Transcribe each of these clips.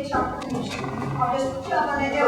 teacht arís agus jabanna eile.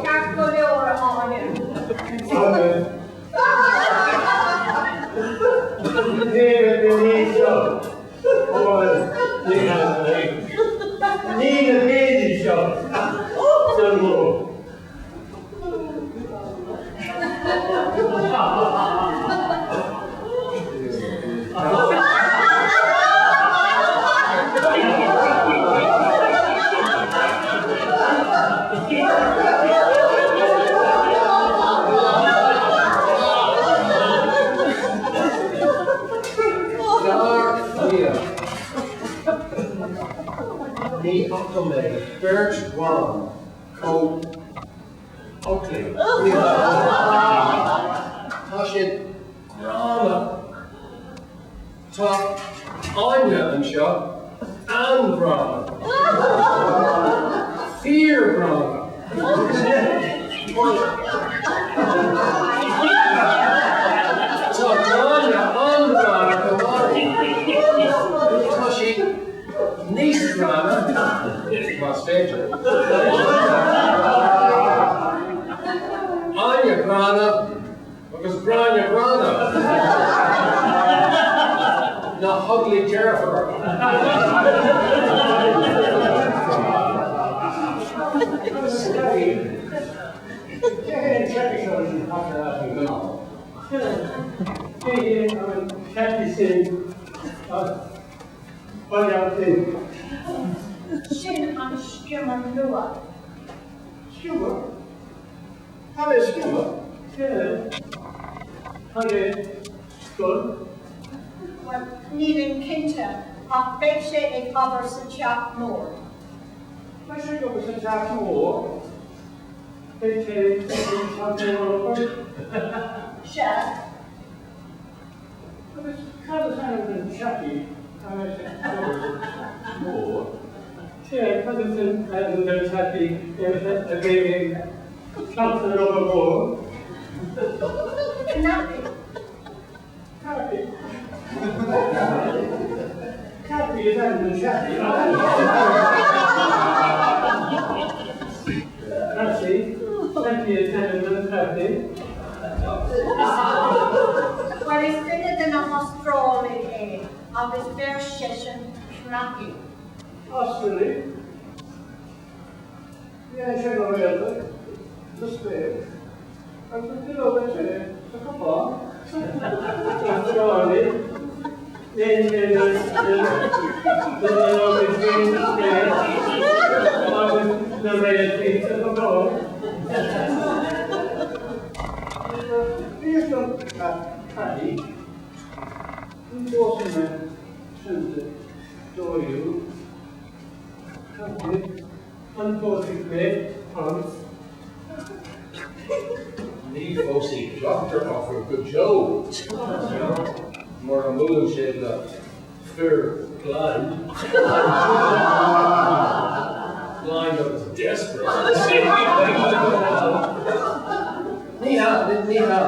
Ceart go leor, a Áine. Ní na daoine seo san mó. Dar fia. Ní fhaca mé beirt bhan chomh ugly. Tá siad gránna. Tá Áine anseo an-ghránna. Fíorghránna. Tá Gráinne an-ghránna chomh maith. Tá sí níos gránna, más féidir. Áine gránna agus Gráinne gránna. Na hugly deirfiúr. Sin an sciúmar nua. Sciúmar? Cad é sciúmar? Cad é scoil? Bhuel, nílim cinnte, ach beidh sé ag obair sa teach mór. Beidh sé ag obair sa teach mór? Beidh sé ag teach mór obair? Sea. Agus cad is ainm don chappie a bheidh ag obair sa teach mór? Sea, cad is ainm don chappie a bheidh ag teacht san obair mhór? Cnaipí. Cnaipí. Cnaipí is ainm don chappie. Cnaipí. Cnaipí is ainm don chappie. Bhuel, is duine de na hAstrálaigh é agus deir seisean cnaipí. Astrálaigh? Bhí sé go réalta sa spéir agus an duilleog tae sa chupán. Astrálaigh, léim sé na duilleoga tae sa spéir agus na réaltaí sa chupán. Bhíos liom Paddy, an bpósfaidh mé Trinity dóighiúil. An bpósfaidh mé an. Ní phósfaidh ceachtar acu go deo mura mbuaileann siad le fir blind. Blind agus desperate. Ní hea, ní hea.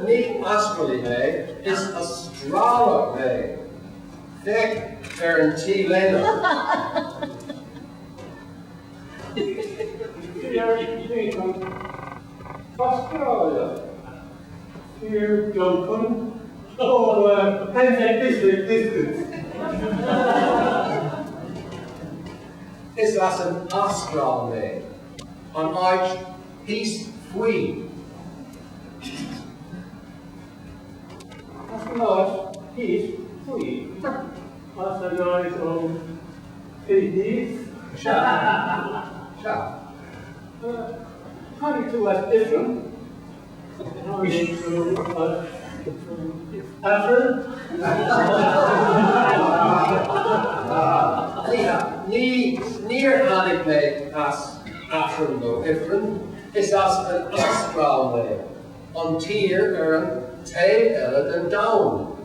Ní Astralaí mé, is Astrálach mé. Féach ar an T-léine. Fear Lincoln, Astráileach. Fear Duncan, ó distance. Is as an Astráil mé, an áit thíos faoi. As an áit thíos faoi. As an áit ó Bhí níos. Sea. Sea. Tháinig tú as Ifreann. Tháinig tú as Aifreann. Ní, níor tháinig mé as Aifreann nó Ifreann, is as an Astráil mé, an tír ar an taobh eile den domhan.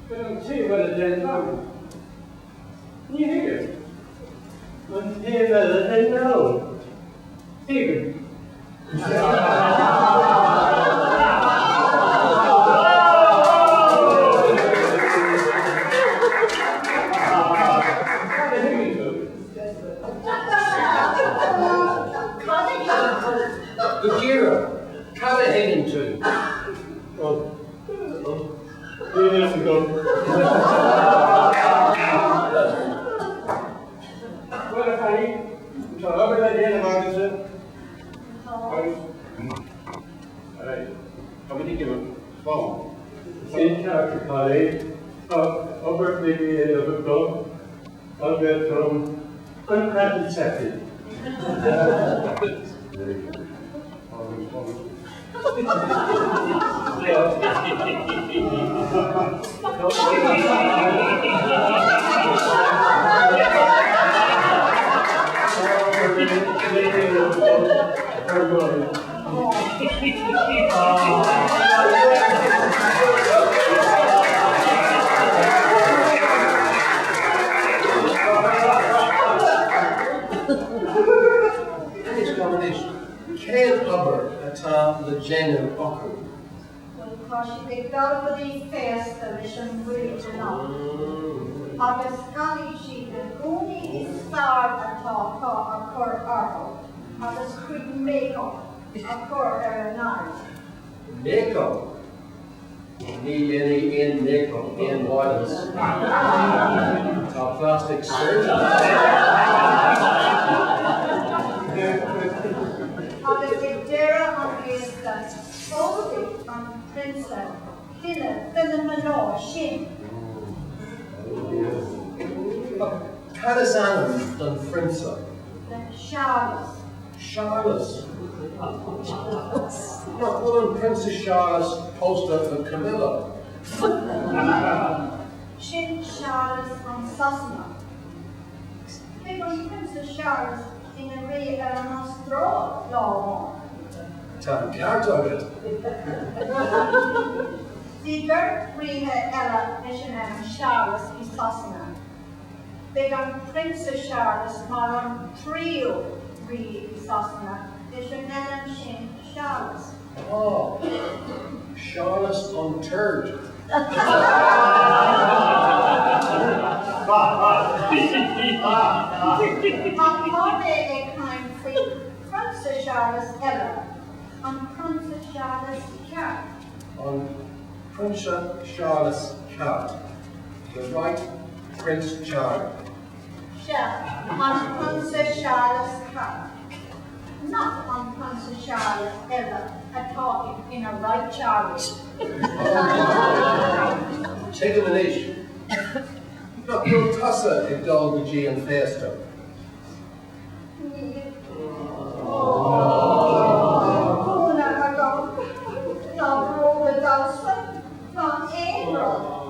Ar an taobh eile den domhan. Ní thuigim. An taobh eile den domhan. Tuigim. Cad a thuigeann tú? Cad a thuigeann tú? Go díreach, cad a thuigeann tú? Níl fhios agam. Bhuel, a chailín, tá obair le déanamh agatsa. Tá. Agus, tá muid ag imeacht. Slán. Sin ceart, a chailín. Tá obair le déanamh agam agus an antiseptic. Inis dom anois Cén obair atá le déanamh acu? Bhuel, tá siad ag dul go dtí féasta leis an Rí anocht, agus caithfidh siad na gúnaí is fearr atá acu a chur orthu agus cuid make-up a chur ar a n-aghaidh. Make-up? Ní dhéanfaidh aon make-up aon mhaitheas. Tá plastic surgery. Agus ag deireadh an fhéasta, ólfaidh an prionsa gloine de na mná sin. Cad is ainm don phrionsa? Séarlas. Séarlas. Nach bhfuil an Prionsa Séarlas pósta le Camilla? Sin Séarlas an Sasanach. Beidh an Prionsa Séarlas ina rí ar an Astráil lá amháin. Tá an ceart agat. Bhí beirt ríthe eile leis an ainm Séarlas i Sasana. Beidh an Prionsa Séarlas mar an tríú rí i Sasana leis an ainm sin Séarlas. Á, Séarlas an Third. Ach tá mé ag caint faoi Phrionsa Séarlas eile, an Prionsa Séarlas ceart. An Prionsa Séarlas ceart. The right Prince Charlie. Sea, an Prionsa Séarlas ceart. Nach an Prionsa Séarlas eile atá ina Right Charlie. Tuigim anois. Nach bhfuil tusa ag dul go dtí an féasta? Níl gúna agam, ná bróga damhsa, ná aon rud.